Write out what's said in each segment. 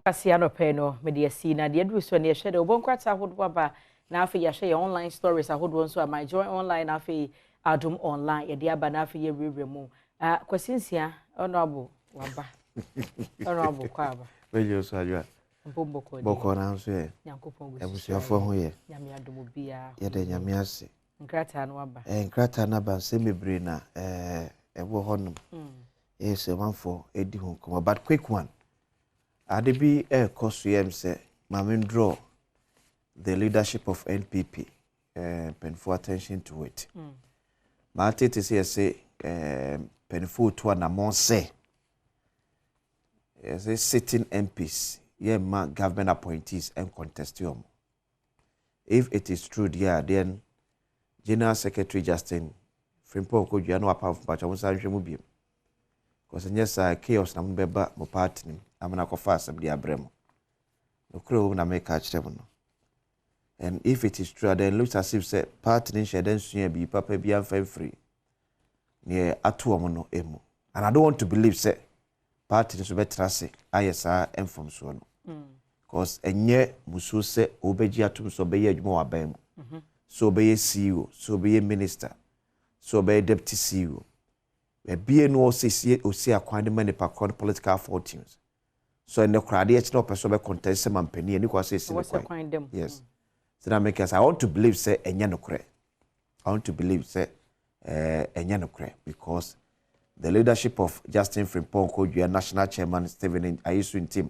Ase anɔpɛ no mede asi na deɛ aduru so ne yɛhwɛ deɛ wɔbɔ nkrataa ahodoɔ aba, na afei yɛahwɛ yɛn online stories ahodoɔ nso a My Joy Online, afei Adom Online yɛde aba, na afei yɛwurawura mu. Kwasi Nsia, Honorable waba, Honorable kɔ aba. Bɛgye so, Adwoa. Mpom bɔkɔ? Bɔkɔ na nso yɛ. Nyankopɔn gu so. Abusuafoɔ ho yɛ? Nyame adom, biara. Yɛda Nyame ase. Nkrataa no aba. Nkrataa no aba, nsɛm bebree na ɛwɔ hɔnom. Ɛyɛ sɛ manfoɔ ɛdi ho nkɔmmɔ, but quick one, ade bi ɛrekɔ so yɛm sɛ maame draw the leadership of NPP mpanyinfoɔ attention to it. Maa tete sɛ yɛsɛ mpanyinfoɔ tu anammɔn sɛ yɛsɛ sitting MPs yɛ government appointees and contest wɔn. If it is true deɛ, then General Secretary Justin Frimpong Kodua na wapam mpakyɛ wɔn nsa nhwɛ mu biem, because nyɛ saa, chaos na mo bɛba mo party nim amena akɔfa asɛm de abrɛ mo. Nokorɛ wɔ mu na meka kyerɛ mo no. And if it is true, then it looks as if sɛ party ne nhyɛ dɛ nsua bi papa bi amfa mfiri neɛ ato wɔn no mu, and I don't want to believe sɛ party no nso bɛtena ase ayɛ saa mfomsoɔ no, because ɛnyɛ musuo sɛ wɔbɛgye atom sɛ ɔbɛyɛ adwuma wɔ aban mu, sɛ ɔbɛyɛ CEO, sɛ ɔbɛyɛ minister, sɛ ɔbɛyɛ deputy CEO. Ebie no ɔsɛ osi akwan de ma nipa korɔ no political fortunes so. Ɛnɛ koraa adeɛ kyerɛ ɔpɛ sɛ ɔbɛ contest sɛ mampanin ani kɔ sɛ esi ne kwan. Yes, so na make us, I want to believe sɛ ɛnyɛ nokorɛ. I want to believe sɛ ɛnyɛ nokorɛ, because the leadership of Justin Frimpong Kodua, national chairman Stephen Ayesu Ntim,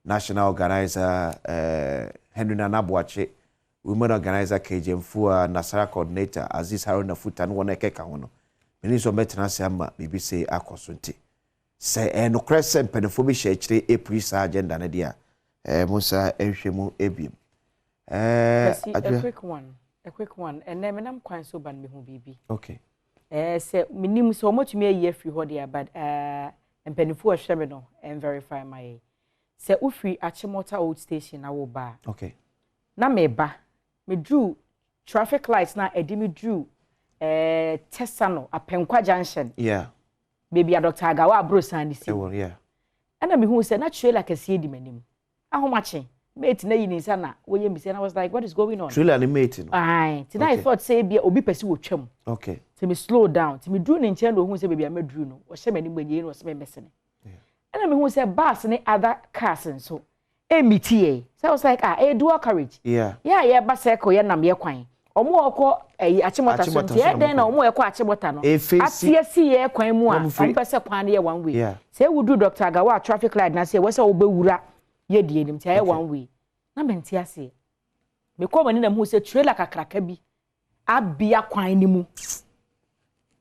national organizer Henry Nana Boakye, women organizer KJ Mfua, Nasara coordinator Aziz Haruna Futa ne wɔn a ɛkeka ho no, mene nso ɔmɛtena ase ama biribi sɛ akɔ so. Nti sɛ ɛyɛ nokorɛ sɛ mpanimfoɔ bi hyɛ akyire epuri saa agenda no deɛ a, mo nsa nhwɛ mu ebiem. A quick one, a quick one. Ɛnɛ menam kwan so ba no, mehu biribi. Sɛ menim sɛ wɔmatumi ayi afiri hɔ deɛ, but mpanimfoɔ a ɛhwɛ me no ɛnverify ma yɛ sɛ wofiri Achimota Old Station na woba a, na meba meduru traffic light na ɛde me duru Tesano Apɛnkwa Junction, baabi a Dr. Agawa Aborosan ne si. Ɛwɔ, yeah. Ɛna mehu sɛ na trailer kɛseɛ di m'anim ahomakye, mate na yi ne nsa na wɔyɛ mi sɛ, and I was like, "What is going on?" Trailer ne mate no. Aye, nti na I thought sɛ ebia obi pɛ sɛ wɔtwam. Nti me slow down, nti me duru ne nkyɛn na ohun sɛ baabi a mɛduru no, ɔhyɛ m'anim anyɛ na ɔsɛ me mɛsene. Ɛna mehu sɛ bus ne other cars nso ɛmiti yɛ, so I was like, "Ah, ɛyɛ dual carriage." Yɛ a yɛba circle, yɛ nam yɛ kwan, ɔmo a ɔkɔ ɛyi Achimota so, Achimota nti so na ɛdɛn na ɔmo ɔmo a ɛkɔ Achimota no Efesi ate asi yɛ kwan mu a na ɔmo ɔmo pɛ sɛ kwan no yɛ one way. Sɛ ewudu Dr. Agawa traffic light na sɛ ɛwɔ sɛ wobɛwura yɛ die nim, nti ayɛ one way na mente aseɛ. Mekɔ m'ani na mehu sɛ trailer kakraka bi abia kwan no mu,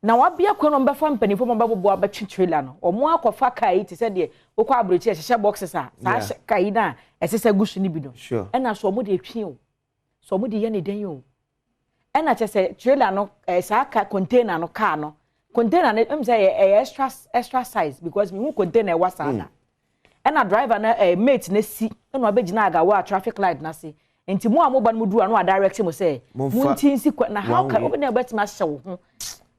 na wabia kwan no, ɔmbɛfa mpanimfoɔ ma ɔbɛboboa abɛtwe trailer no. Ɔmo akɔfa kaa yi te sɛ deɛ wokɔ aburokyi ɛhyehyɛ boxes a saa kaa yi na ɛsesɛ gu so no bi no. Ɛna so ɔmo de etwi o, so ɔmo de yɛ ne den o, ɛna kyɛ sɛ trailer no saa ka container no, car no container no sɛ ɛyɛ extra extra size, because mihu container ɛwɔ saa da. Ɛna driver no mate no si ɛna ɔbɛgyina Agawa a traffic light n'ase, nti mo a mo ba no mo duru a no a direct mo sɛ mo nti nsi kwan na how can obi na ɛbɛtumi ahyɛ wo ho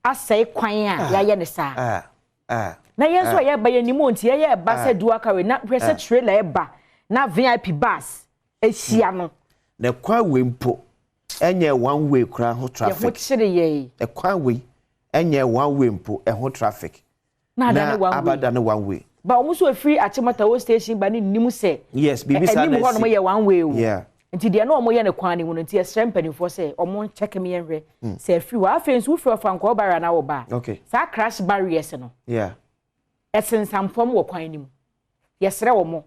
asɛe kwan a yɛayɛ ne saa? Na yɛn nso a yɛba yɛn nimu, nti yɛyɛ ɛba sɛ dual carriage na hwɛ sɛ trailer ɛba na VIP bus ahyia no. Na kwan wei mpo ɛnyɛ one way koraa ho yɛ ho traffic. Kyerɛ yɛn. Ɛkwan wei ɛnyɛ one way mpo ɛho traffic. Na ada ne one way. Abada ne one way. Ba wɔn nso efiri Achimota Old Station ba ne nim sɛ Yes, biribi saa anim na hɔ nom ɛsi. yɛ one way o. Nti deɛ na wɔn yɛ ne kwan ne mu no, nti ɛsrɛ mpanimfoɔ sɛ wɔn nkyɛn mi yɛn hwɛ sɛ efiri hɔ. Afei nso wofiri Ɔfankɔɔ barrier na wɔ ba, saa crash barriers no ɛsensam fam wɔ kwan no mu. Yɛsrɛ wɔn,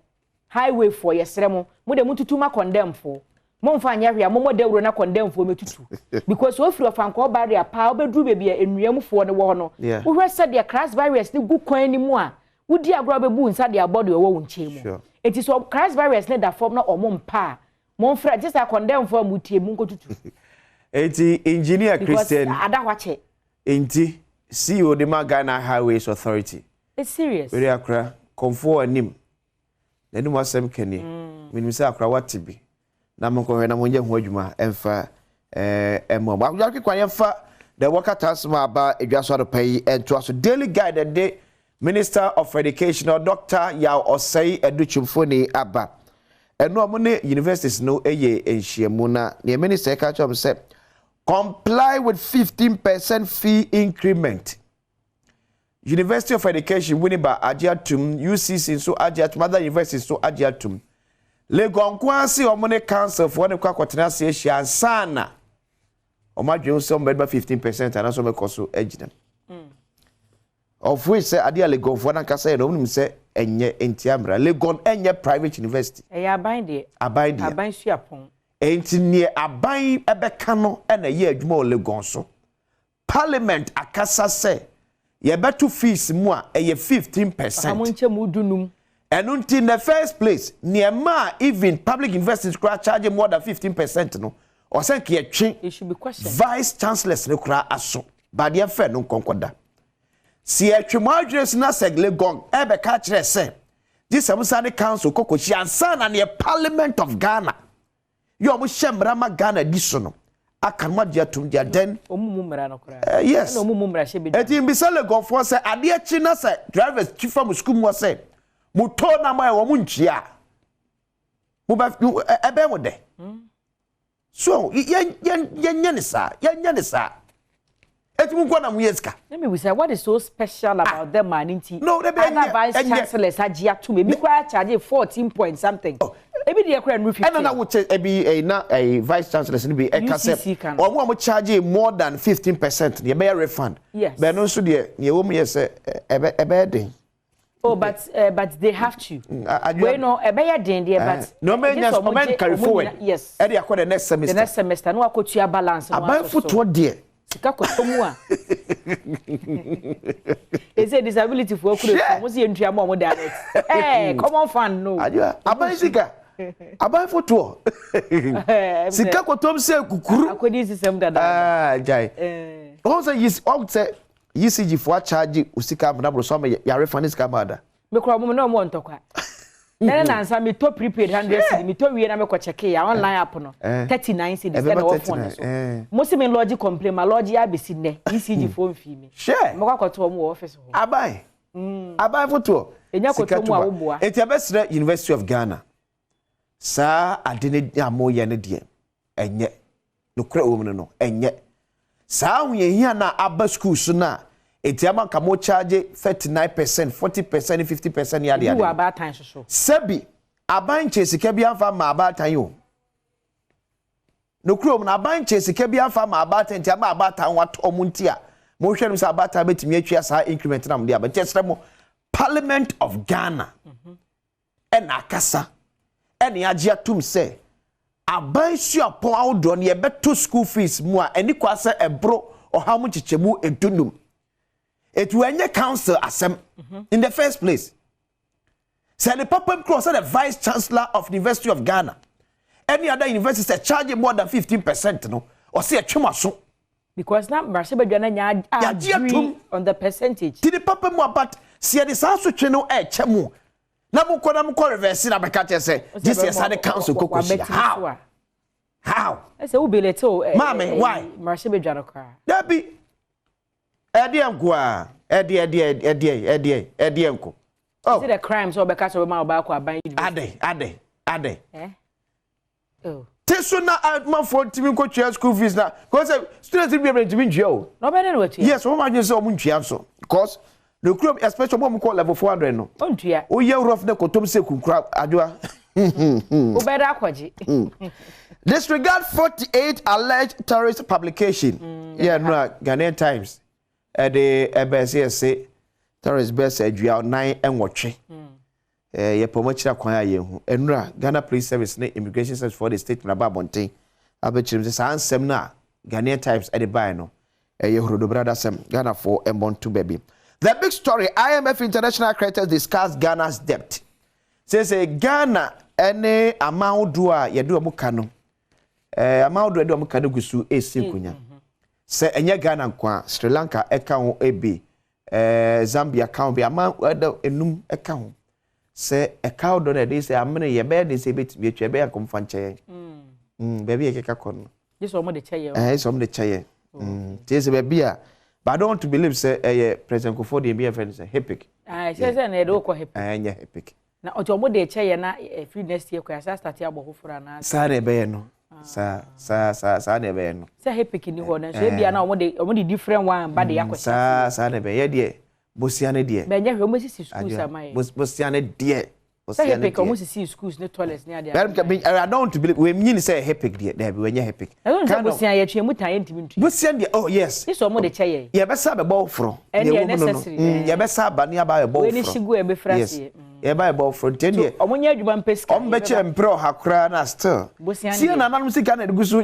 highway foɔ, yɛsrɛ mo, mo de mo tutu ma condemn foɔ, mo nfa nyɛ hwee a, mo mmɔ dawuro na condemn foɔ mɛtutu, because ofiri Ɔfankɔɔ barrier paa wobɛduru baabi a nnuamufoɔ no wɔ hɔ no, wohwɛ sɛdeɛ crash barriers no gu kwan no mu a, wodi agorɔ a wobɛbu nsa de abɔ deɛ ɔwɔ wo nkyɛn mu. Eti sɛ crash barriers no da fam na ɔmo mpa a, momfrɛ gye sɛ condemn foɔ a motie mu nkɔtutu. Eti Engineer because Christian ada hɔ akyɛ. Nti CEO de ma Ghana Highways Authority. It's serious. Wɛrɛ akora kɔnfoɔ anim n'anim asɛm kɛne, menim sɛ akora wate bi na monkɔhwɛ na monyɛ ho adwuma ɛmfa ɛmɔ mo akɔdwa kwan. Yɛmfa the worker task ma aba edwa so adɔpa yi ɛntoa so. Daily Guide de Minister of Education, Dr. Yaw Osei Adutwumfo aba. Ɛno ɔmo ne universities no yɛ nhyiamu na nea minister ɛka kyerɛ ɔmo sɛ comply with 15% fee increment. University of Education, Winneba, agye atum, UCC nso agye atum, other universities nso agye atum. Legon nko ase, ɔmo ne council foɔ ne kɔ akɔtena ase ahyia ansa na ɔmo adwene sɛ ɔmo bɛba 15% anaasɛ ɔmo bɛkɔ so agyina, of which sɛ adeɛ a Legonfoɔ nankasa yɛ no, ɔmo nim sɛ ɛnyɛ ntia mmara. Legon ɛnyɛ private university. Ɛyɛ aban deɛ. Aban deɛ. Aban suapɔn. Nti neɛ aban ɛbɛka no ɛna ɛyɛ adwuma wɔ Legon so. Parliament akasa sɛ yɛbɛto fees mu a ɛyɛ 15%. Ɔmo nkyɛn mu 15. Ɛno nti, in the first place, nneɛma a even public universities koraa charge more than 15% no, ɔsɛ nka yɛtwe It should be questioned. vice chancellors ne koraa aso badeɛ fɛ no nkɔnkɔda si yɛtwe mo adwene so na sɛ Legon ɛbɛka kyerɛ sɛ gye sɛ mo sa ne council kɔkɔhyia ansa na neɛ Parliament of Ghana yɛ ɔmo hyɛ mmara ma Ghana di so no aka no, mo agye atom deɛ, then Ɔmo mu mmara no koraa. Yes. Ɛna ɔmo mu mmara hyɛ bi. Eti mbisa Legonfoɔ sɛ adeɛ kyi na sɛ drivers twi fa mo sukuu mu hɔ sɛ mo toll na mo ayɛ wɔn mo ntua a, mo bɛ ɛbɛn mo dɛ so yɛn yɛn yɛn nyɛ ne saa, yɛn nyɛ ne saa. Eti mo nkɔ na mo yɛ sika. Let me say, what is so special about them man nti? No, they be other vice chancellors agye atum, ebi koraa charge 14 point something. Ebi deɛ koraa nuru 15. Ɛna na wokyɛ ebi ɛyi na ɛyi vice chancellors ni bi ɛka sɛ UCC ka no. ɔmo a mo charge more than 15%, yɛ bɛyɛ refund. Bɛn no nso deɛ, nea ɛwɔ mu yɛ sɛ ɛbɛyɛ den. Oh, but they have to. Wei no ɛbɛyɛ den deɛ, but na ɔmɛ gye nya sɛ ɔmo ɔmɛ carry ɔmo forward ɛde akɔ the next the semester. Next semester no akɔtua balance no Aban ato so. fotoɔ deɛ. Sika kɔtɔ mu a ɛsɛ disability foɔ kuro Hwɛ. mo sɛ yɛntua ma ɔmo direct common fund no. Adwoa, aban sika, aban fotoɔ, sika kɔtɔm sɛ kukuru. Akɔdi system dada. Aa, gyae. Wɔn sɛ ECG foɔ akyagye osika amuna boro so ama yare fa ne sika ama ada. Mekura ɔmo na ɔmo wɔ ntɔkwa nane nansa metɔ prepaid 100 cedi, metɔ wie na mekɔ check ya online app no, 39 cedis. Ɛbɛba ɛna ɛwɔ phone 39, so mo si mi lodge complain, ma lodge abɛsi nnɛ, ECG phone fi mi. Hwɛ. Mekɔ akɔtɔ ɔmo wɔ office hɔ. Aban fotoɔ. Ɛnya sika kɔtɔ mu a tuba. woboa. Eti ɛbɛsrɛ University of Ghana, saa ade ne a moyɛ no deɛ, ɛnyɛ nokorɛ wɔ mu no, ɛnyɛ saa ahoyɛhia no a aba school so no a eti ama nka mo charge 39%, 40%, 50% yɛ Ebi ade wɔ ade. Abaatan soso. Sɛbi, aban nkyɛn sika bi afa ma abaatan yi o. Nokorɛ mu no, aban nkyɛn sika bi afa ma abaatan nti ama abaatan watɔ ɔmo nti a mohwɛ no sɛ abaatan bɛtumi atua saa increment na mo de aba. Nkyɛn srɛ mo, Parliament of Ghana ɛna akasa ɛna agye atum sɛ aban suapɔn ahodoɔ no yɛbɛto school fees mu a ɛni kwa sɛ ɛboro 15%. Etu ɛnyɛ council asɛm in the first place. Sɛ ne papa mu kuro sɛ the vice chancellor of the University of Ghana, any other university sɛ charge more than 15% no, ɔsɛ ɛtwe mu aso. Because na mmarahyɛbadwa no nya Yagye agree atom. on the percentage. Ti ne papa mu abat si yɛde saa asotwe no ɛɛkyɛ mu na mo kɔ na mo kɔ reverse na bɛka kyerɛ sɛ gye sɛ yɛsa ne council kɔkɔ hyia, how? Ɛsɛ wo belete o. Maame, why? Mmarahyɛbadwa no koraa. Dabi, ɛdeɛ nko a ɛdeɛ ɛdeɛ ɛdeɛ ɛdeɛ ɛdeɛ nko oh. Is it a crime sɛ ɔbɛka sɛ ɔbɛma ɔbaa kɔ aban university? Ade ade ade. Eh? Oh. Te so na amanfoɔ ntumi nkɔtua school fees na kò sɛ students bi bebree ntumi ntua o. Na ɔbɛn ne na watua. Yes, wɔn adwene sɛ wɔn ntua nso because the kurom, especially wɔn a wɔn kɔ level 400 no. Ɔntua. Oyɛ rough ne kɔtɔm sɛ kunkura adwoa. Wobɛda akɔgye. Disregard 48 alleged terrorist publication. Yɛ no a Ghanaian Times ɛde ɛbɛn sɛ yɛsɛ terrorist bɛɛ sɛ 48 yɛpɛ wɔn akyerɛ kwan a yɛn ho. Nnura Ghana Police Service ne Immigration Service for the statement aba abɔnten abɛkyerɛ mu sɛ saa nsɛm no a Ghanaian Times ɛde baeɛ no ɛyɛ horodobrada sɛm. Ghanafoɔ mmɔ nto baabi. The big story, IMF, international creditors discuss Ghana's debt. Sɛ Ghana ɛne aman ahodoɔ a yɛde wɔn ka no, aman ahodoɔ a yɛde wɔn ka no gu so esi nkonnwa sɛ ɛnyɛ Ghana nko a, Sri Lanka ɛka ho ebi, Zambia ka ho bi, aman ɛda enum ɛka ho sɛ ɛka ahodoɔ no yɛde sɛ amene yɛbɛyɛ de sɛ ebɛtumi atwa ɛbɛyɛ nkɔmfa nkyɛn baabi yɛ keka kɔ no. Gye sɛ ɔmo de kyɛ yɛ. Ɛhɛn sɛ ɔmo de kyɛ yɛ tie sɛ baabi a, but I don't want to believe sɛ ɛyɛ President Kufuor deɛ bi yɛ fɛ no sɛ HIPC. Ah, sɛ na yɛde wokɔ HIPC. Ɛnyɛ HIPC. Na ɔtí ɔmo de kyɛ yɛ na ɛfiri next year kɔ yɛ asa start abɔ foforɔ anaa? Saa na ɛbɛyɛ no, saa saa saa saa na ɛbɛyɛ no. Sɛ HIPC ni hɔ no nso, ebia na ɔmo de different one ba de akɔhyɛ. Saa na ɛbɛyɛ deɛ, bosia ne deɛ. Bɛnyɛ hwɛ, ɔmo sisi schools ama yɛ. Bosia ne deɛ. Sɛ HIPC, ɔmo sisi schools ne toilets ne adeɛ. I don't want to believe we mean sɛ HIPC deɛ, dɛbi, wɔnyɛ HIPC. Ɛno sɛ bosia yɛ twɛ mu tan yɛ ntumi ntu. Bosia deɛ, oh yes. Sisi ɔmo de kyɛ yɛ. Yɛbɛsa bɛbɔ foro. Ɛne yɛ necessary. Yɛbɛsa aba ne aba bɛbɔ foro. Wei ni sigu ɛbɛfira seɛ. Yɛba bɛbɔ foro nti deɛ. Ɔmo nyɛ adwuma mpɛ sika. Ɔmo bɛkyɛ mpere 100 koraa na still. Bosia deɛ. Sie nananom sika na ɛde so.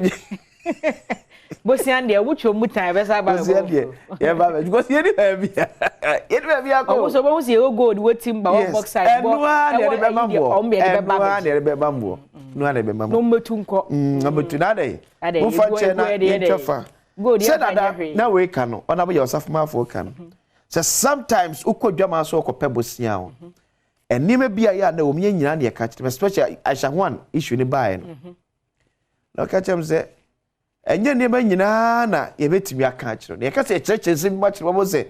Bosia deɛ, ɔmo twɛ mu tan, yɛbɛsa aba bɛbɔ foro. Bosia deɛ yɛba bɛ because yɛni baabi akɔ. Ɔmo sɛ ɔmo sɛ yɛwɔ gold wɔ timber, wɔ bauxite bɔ. Ɛnoa na yɛde bɛma mboɔ. Ɛnoa na yɛde bɛma mboɔ. Ɛnoa na yɛde bɛma mboɔ. Na ɔmo bɛtu nkɔ. Ɔmo bɛtu na adɛ. Mofa nkyɛn na yɛntwa fa. Gold yɛ fa nyɛ hwee. Na wei ka no, ɔnabɔ yɛ ɔsafomafoɔ ka no sɛ sometimes wokɔ dwama so ɔkɔpɛ bosia o, nneɛma bi a yɛ a na wɔn yɛn nyinaa na yɛka kyerɛ, especially Aisha Huang issue ne baeɛ no, na ɔka kyerɛ m sɛ ɛnyɛ nneɛma nyinaa na yɛbɛtumi aka akyerɛ no. Yɛka sɛ yɛkyerɛkyerɛ nsɛm bi akyerɛ wɔn sɛ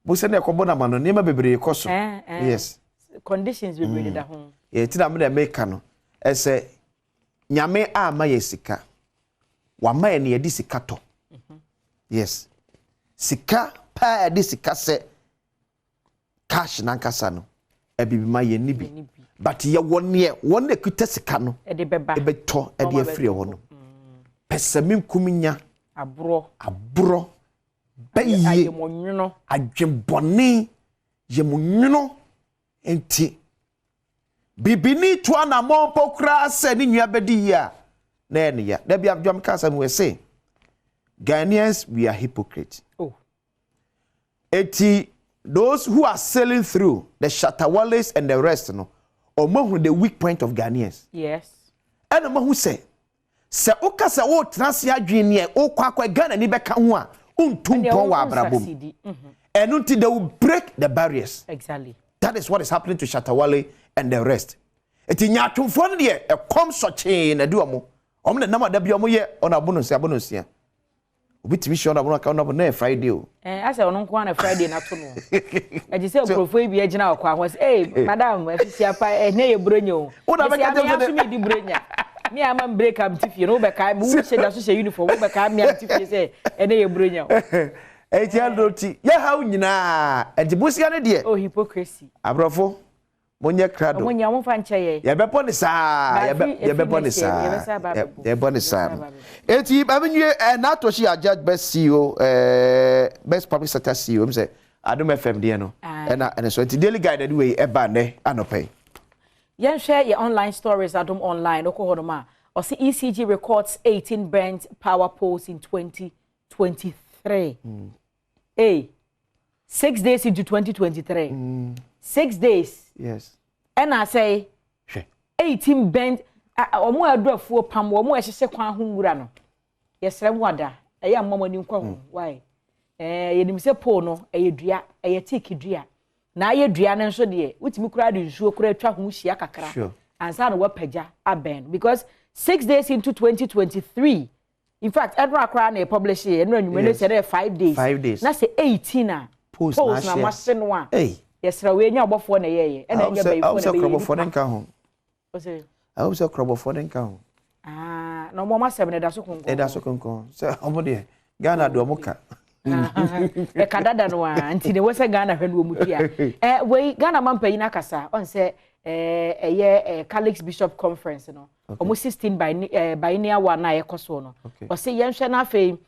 bosia no ɛkɔbɔ nama no, nneɛma bebree kɔ so. Yes. Conditions bebree deda ho. Yɛ ti na mo na meka no, ɛsɛ Nyame ama yɛ sika, wama yɛ ne yɛde sika tɔ. Yes, sika paa, yɛde sika sɛ cash nankasa no, ɛbibi ma yɛn ni bi, but yɛwɔ neɛ wɔn na ekuta sika no ɛde bɛba. Ɛbɛtɔ ɛde afiri hɔ no pɛsɛmi nya. Aborɔ. Aborɔ bɛyie. Ayɛmɔnwono. Adwembɔne, yɛmɔnwono. Nti bibini to anammɔn mpo koraa sɛ ne nua bɛdi yie a, na ɛyɛ ne ya. Dabi, adwam ka asɛm wɔ sɛ Ghanaians, we are hypocrite. Oh. Eti those who are sailing through, the Shatta Wales and the rest no, ɔmo hu the weak point of Ghanaians. Ɛna ɔmo hu sɛ woka sɛ wotena ase adwene neɛ wokɔ akɔ Ghana ni bɛka ho a, wontu mpɔn wɔ abrabɔ mu. Ɛno nti they will break the barriers. That is what is happening to Shatta Wale and the rest. Eti nyaatwomfoɔ no deɛ, ɛkɔm sɔkyee na di ɔmo na nam ada bi ɔmo yɛ ɔna abo no nsia, abo no nsia, obi tumi hyɛ ɔna abo no aka ɔna abo no yɛ Friday o. Ɛɛ, asɛ ɔno nko ara na Friday na to no, ɛgye sɛ nkurɔfoɔ yi bi agyina ɔkɔ ahɔ sɛ, ee madam, afisi apa, ɛnɛ yɛ buronya o. Wo na bɛka kyerɛ kyerɛ sɛ me aso mi di buronya, mi ama m break am ti fie no, wobɛka mi wo hyɛ da so hyɛ uniform, wobɛka mi am ti fie sɛ ɛnɛ yɛ buronya o. Eti ɛno ti yɛ haw nyinaa, ɛnti bosia no deɛ. Oh, hypocrisy. Aborɔfo, monyɛ krado. Ɔmo nya, ɔmo fa nkyɛ yɛ. Yɛbɛbɔ ne saa, yɛbɛbɔ ne saa, yɛbɛbɔ ne saa. Eti maame nwie ɛ n'atɔhyi agya best CEO, best public sector CEO m sɛ Adom FM deɛ no, ɛna so nti Daily Guide ɛde wei ɛba nnɛ anɔpɛ yi. Yɛnhwɛ yɛ online stories. Adom Online, wokɔ hɔnom a, ɔse ECG records 18 burnt power poles in 2023. Hey, 6 days into 2023. 6 days. Ɛna asɛe. Hwɛ. 18 burnt. Ɔmo a adu afuo pam, ɔmo a ɛhyehyɛ kwan ho nwura no, yɛsrɛ mu ada, ɛyɛ amma mo ani nkɔ ho. Why? Yɛnim sɛ pole no ɛyɛ dua, ɛyɛ teak dua. Na ayɛ dua no nso deɛ, wotumi koraa de nsuo koraa atwa ho hyia kakra ansa na wapagya abɛn no, because 6 days into 2023, in fact, ɛnora koraa na yɛ publish yɛ ɛnora nnwuma no, sɛ ɛyɛ 5 days. 5 days. Na sɛ 18 a post post na na moahye no a, Hey. yɛsrɛ, wei nya ɔbɔfoɔ na ɛyɛyɛ, ɛna ɛnyɛ awo bɛyifoɔ sɛ na ɛbɛyɛ korɔbɔfoɔ ne nipa. nka ho. Ɔsɛ Awo sɛ korɔbɔfoɔ ne nka ho. Ah, na ɔmo asɛm no ɛda so konkɔn. Ɛda so konkɔn sɛ ɔmo deɛ, Ghana de ɔmo ka. Ɛka dada no a, nti ne wɔ sɛ Ghana hwɛ no wɔ mu tua. Wei Ghana ma mpanyin akasa ɔn sɛ ɛyɛ Catholic Bishop Conference no, ɔmo 16 biennial one na ɛkɔ soɔ no, ɔsɛ yɛnhwɛ no afei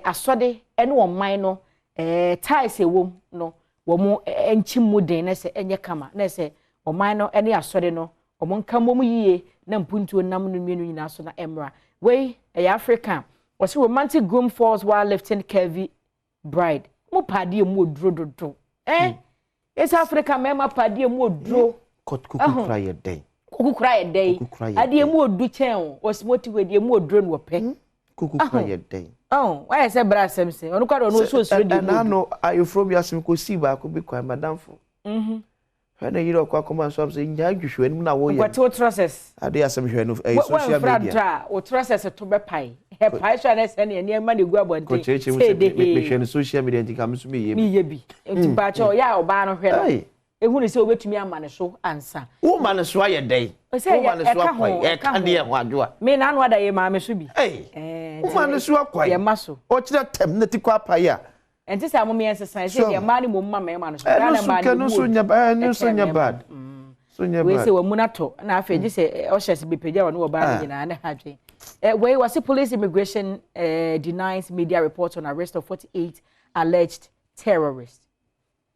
asɔde ɛne ɔman no ties ɛwɔ mu no, wɔn nkyi mu den na sɛ ɛnyɛ kama na sɛ ɔman no ɛne asɔde no, wɔn nka mmom yie na mpuntuo nam no mmienu nyinaa so na ɛmmra. Wei ɛyɛ Africa. Wɔsɛ romantic groom falls while lifting curvy bride. Mo paadeɛ mu oduro dodo, ɛsɛ Africa mmarima paadeɛ mu oduro. Kuku kura yɛ dɛn? Kuku kura yɛ dɛn? Kuku kura yɛ adeɛ mu odu kyɛn o. Wɔsi mo ti hɔ, deɛ mu oduro no wɔpɛ. Kuku kura yɛ dɛn? Ɔn wayɛ sɛ bra asɛm sɛ ɔno kora ɔno osu osuro deɛ mu odu. Ɛna no ayoforo bi asɛm kò si baako bi kwan madamfo. Hwɛ na yiri ɔkɔ akɔma nso am sɛ nyaa dwehwɛ anim na wɔyɛ. Nkɔte wo trousers. Ade asɛm hwɛ no ɛyɛ social media. Wɔnfra ntra wo trousers to bɛpae. Ɛpae so a, na ɛsɛ ne nneɛma na egu abɔnten. Kɔkyerɛkyerɛ mu sɛ mehwɛ no social media nti ka me nso meyɛ bi. Meyɛ bi. Nti mpaakyɛ ɔyɛ a, ɔbaa no hwɛ no. Ehunu sɛ wobɛtumi ama ne so ansa. Woma ne so ayɛ dɛn? Sɛ Woma ne so ɛka ho, akwan. ɛka Ɛka ho. deɛ ho adwoa. Me na ano ada yɛ maame so bi. Ei, Nti woma ne so akwan. Yɛma so. Ɔkyerɛ tɛm na ti kɔ apae a. Ɛnti sɛ amom yɛn sesa, ɛsɛ deɛ mmaa ne mmom ma mmarima no so. Ɛno Ghana so mmaa kɛ no no mu so odu nyɛ ɛno so ɛkyɛn nyɛ mmarima. bad. So nyɛ Wei bad. sɛ wɔn mu natɔ na afei gye sɛ ɔhyɛ sɛ bepagya wɔn wɔ baa no nyinaa ne ha dwen. Wei wɔsi police immigration denies media report on arrest of 48 alleged terrorists.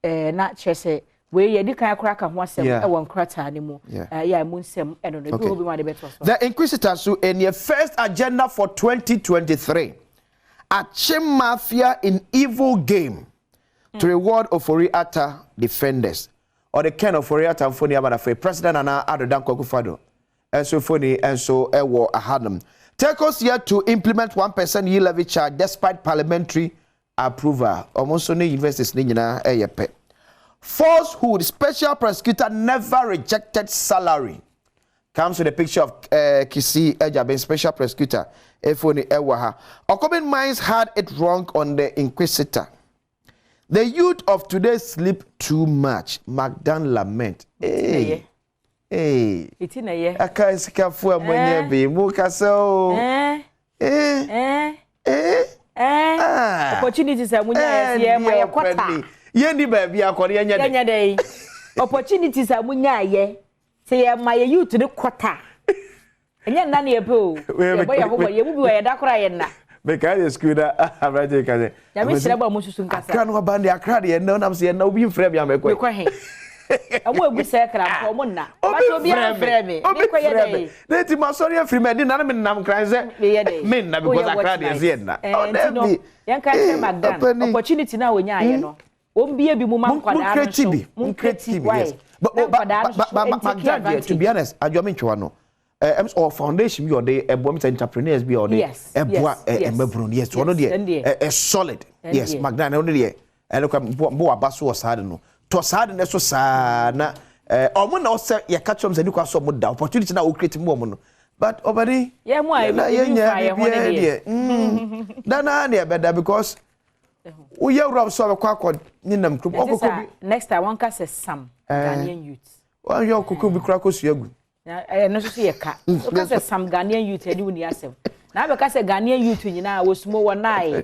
Na kyerɛ sɛ wei yɛdi kan akora ka ho asɛm ɛwɔ nkrataa no mu. Yɛ a emu nsɛm ɛno no ebi wɔ bi mu ade bɛtɔ so. The Inquisitor so in your first agenda for 2023, Achim Mafia in evil game to reward Ofori Atta defenders. Or the Ken Ofori Atta mfoni aba na afei President Nana Addo Dankwa Akufo-Addo nso mfoni nso ɛwɔ ahanom. Telcos yet to implement 1% e-levy charge despite parliamentary approval. Ɔmo nso ne universities ne nyinaa ɛyɛ pɛ. Falsehood, special prosecutor never rejected salary. Comes with a picture of Kissi Agyebeng, special prosecutor. Efoni ɛwɔ ha. Okobi Mines had it wrong on the Inquisitor. The youth of today sleep too much. McDan lament. Hey. Hey. Eti na yɛ. Aka sikafo a mo bi mo kasa o. Eh. Eh. Eh. Eh. Ah. Opportunities a mo nya yɛ yɛ ma yɛ kɔta. Yɛn ni baabi akɔre yɛn nyɛ dɛ. Yɛn nyɛ dɛ. Opportunities a mo nya yɛ sɛ yɛ ma yɛ youth ne kɔta. Ɛnyɛ nna ne yɛ pɛ o. Yɛ bɔ yɛ ho bɔ yɛ mu bi wɔ yɛ da kora yɛ nna. Meka yɛ school na abrante ka sɛ. Nyame hyerɛ bɔ mo susu nkasa. Akra no aba de akra de yɛ nna nam sɛ yɛ nna obi mfrɛ mi amɛkɔ. Mekɔ he. Ɔmo egu sɛ kra mpo ɔmo nna. But obi amfrɛ me. Obi Mekɔ yɛ frɛ dɛ. Me. Ne ti ma sɔre afiri me di na me nam kran sɛ. Meyɛ dɛ. Me nna because akra de yɛ sɛ yɛ nna. Nti no yɛn ka kyerɛ McDan opportunity na wonya ayɛ no. Wɔn bie bi mu ma nkwadaa no nso. Mo create bi. Yes. But But nkwadaa no nso but so but take McDan deɛ, to be advantage. honest, adwoa me ntwewa no. Or foundation bi ɔde ɛboa mi sɛ entrepreneurs bi ɔde ɛboa ɛmɛbunu yes, ɔno deɛ ɛ solid. Yes, McDan ɔno deɛ ɛno kora mbo waba so wɔ saa de no tɔ saa de no so saa na ɔmo na ɔsɛ yɛka kyerɛ ɔmo sɛ nikwa so ɔmo da opportunity na ɔcreate mu ɔmo no, but ɔbɛni Yɛn mu a yɛn na ebi yɛn nfa nyɛ yɛn ho ne biribiara deɛ. deɛ dana ne ɛbɛda because woyɛ wura so a bɛkɔ akɔ ne nam kurom Ɛnti ɔkɔkɔ sa bi. Next time wɔn ka sɛ some Ghanaian youth. Wɔn ɔkɔkɔ bi kora kɔ sua gu. Na ɛno nso so yɛ ka. Woka sɛ some Ghanaian youth ɛde wo ni asɛm. Na abɛka sɛ Ghanaian youth nyinaa wɔsumo wɔ nae.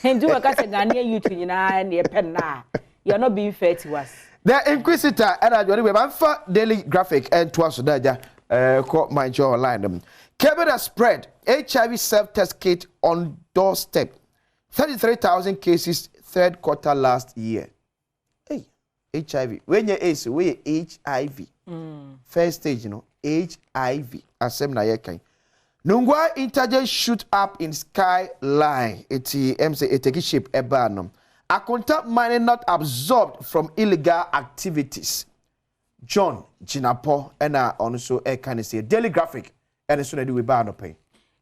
Nti wɔka sɛ Ghanaian youth nyinaa ne yɛpɛ nnaa. You are not being fair to us. The Inquisitor ɛna adwene wei banfa Daily Graphic ɛntoa so da agya kɔ My Joy Online no. Kebida spread HIV self-test kit on doorstep. 33,000 cases third quarter last year. Hey, HIV. Wei nyɛ AIDS, wei yɛ HIV. First stage no, HIV. Asɛm na yɛkan. Nungua interchange shoot up in skyline. Eti sɛ etake shape ɛbaa no. Akonta Mining not absorbed from illegal activities. John Jinapor ɛna ɔno nso ɛka ne sɛ Daily Graphic ɛne nso na ɛde wei baa no pɛn.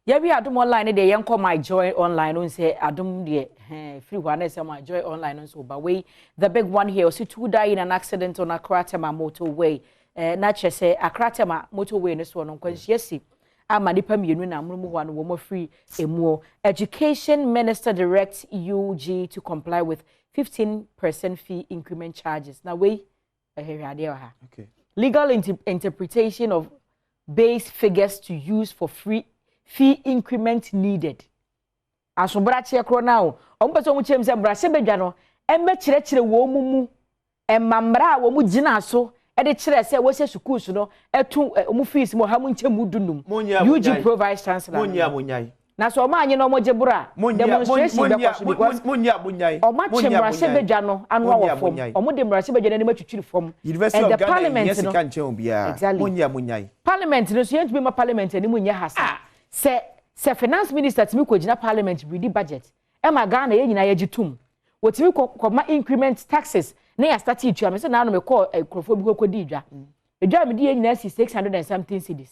Yɛbi Adom Online ne deɛ, yɛnkɔ My Joy Online no sɛ Adom deɛ hɛn firi hɔ a na ɛsɛ My Joy Online no nso ba. Wei the big one here, ɔsi two die in an accident on Accra Tema motorway. Na kyerɛ sɛ Accra Tema motorway no soɔ no, nkwanhyia si ama nipa mmienu na amunumu hɔ a no wɔn afiri emuo. Education minister directs UG to comply with 15% fee increment charges. Na wei ɛhwehwɛ adeɛ wɔ ha. Legal interpretation of base figures to use for free fee increment needed. Asobrakyeɛ korɔ no a ɔmo pɛ sɛ ɔmo kyerɛ mu sɛ mmarahyɛbadwa no ɛmmɛkyerɛkyerɛ wɔn mu ɛma mmara a wɔn gyina so ɛde kyerɛ sɛ wɔhyɛ sukuu so no ɛto ɔmo fees mu ɔha mu nkyɛn mu 15. UG pro vice chancellor. Monyi a monyae. Na sɛ ɔmo anyi na ɔmo gye boro a, demonstration bɛkɔ so because Monyi a monyae. ɔmo akye mmarahyɛbadwa no ano awɔ fam, ɔmo de mmarahyɛbadwa no anim atwitwiri fam. University And of the Ghana parliament nyɛ no sika nkyɛn obiara. Exactly. Monyi a monyae. Parliament no so, yɛntumi ma parliament anim nyɛ ha sa sɛ finance minister tumi kɔ gyina parliament redi budget ɛma Ghana, yɛn nyinaa yɛgye tum, wɔtumi kɔ kɔma increment taxes na yɛ start etua. Mɛ sɛ naanu mɛ kɔ nkurɔfoɔ bi kɔ kɔ di dwa, edwa mi di yɛn nyinaa si 600 and something cedis.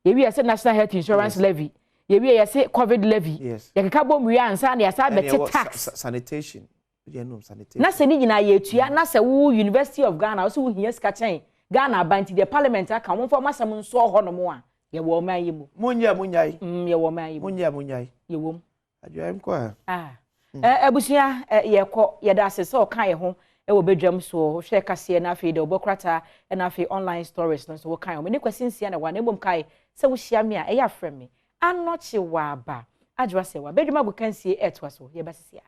Yɛwi yɛ sɛ national health insurance levy, yɛwi yɛ sɛ COVID levy. Yɛkeka bɔ mu wie ansa na yɛsa Ɛne abɛte ɛwɔ tax. Sanitation. Deɛ nom sanitation. Na sɛ ne nyinaa yɛtua na sɛ wo University of Ghana wo sɛ wohia sika kyɛn Ghana aban, nti deɛ parliament aka, wɔmfa ɔmo asɛm nsɔɔ hɔ nom a yɛwɔ ɔman yi mu. Monyi a monyae. Yɛwɔ ɔman yi mu. Monyi a monyae. Yɛwɔ mu. Adwoa nkɔ a. Ah. Abusua, yɛkɔ, yɛda ase sɛ ɔka yɛ ho. Ɛwɔ badwam soɔ, wohwɛ kaseɛ no, afei deɛ wɔbɔ krataa, ɛna afei online stories no nso wokan wɔn. Ne Kwasi Nsia na wa na mmom kae sɛ wohyia me a, ɛyɛ afrɛ me Anɔkye Waaba Adwoa. Sɛ wa badwam agokansie ɛɛtoa so, yɛbɛsisi a.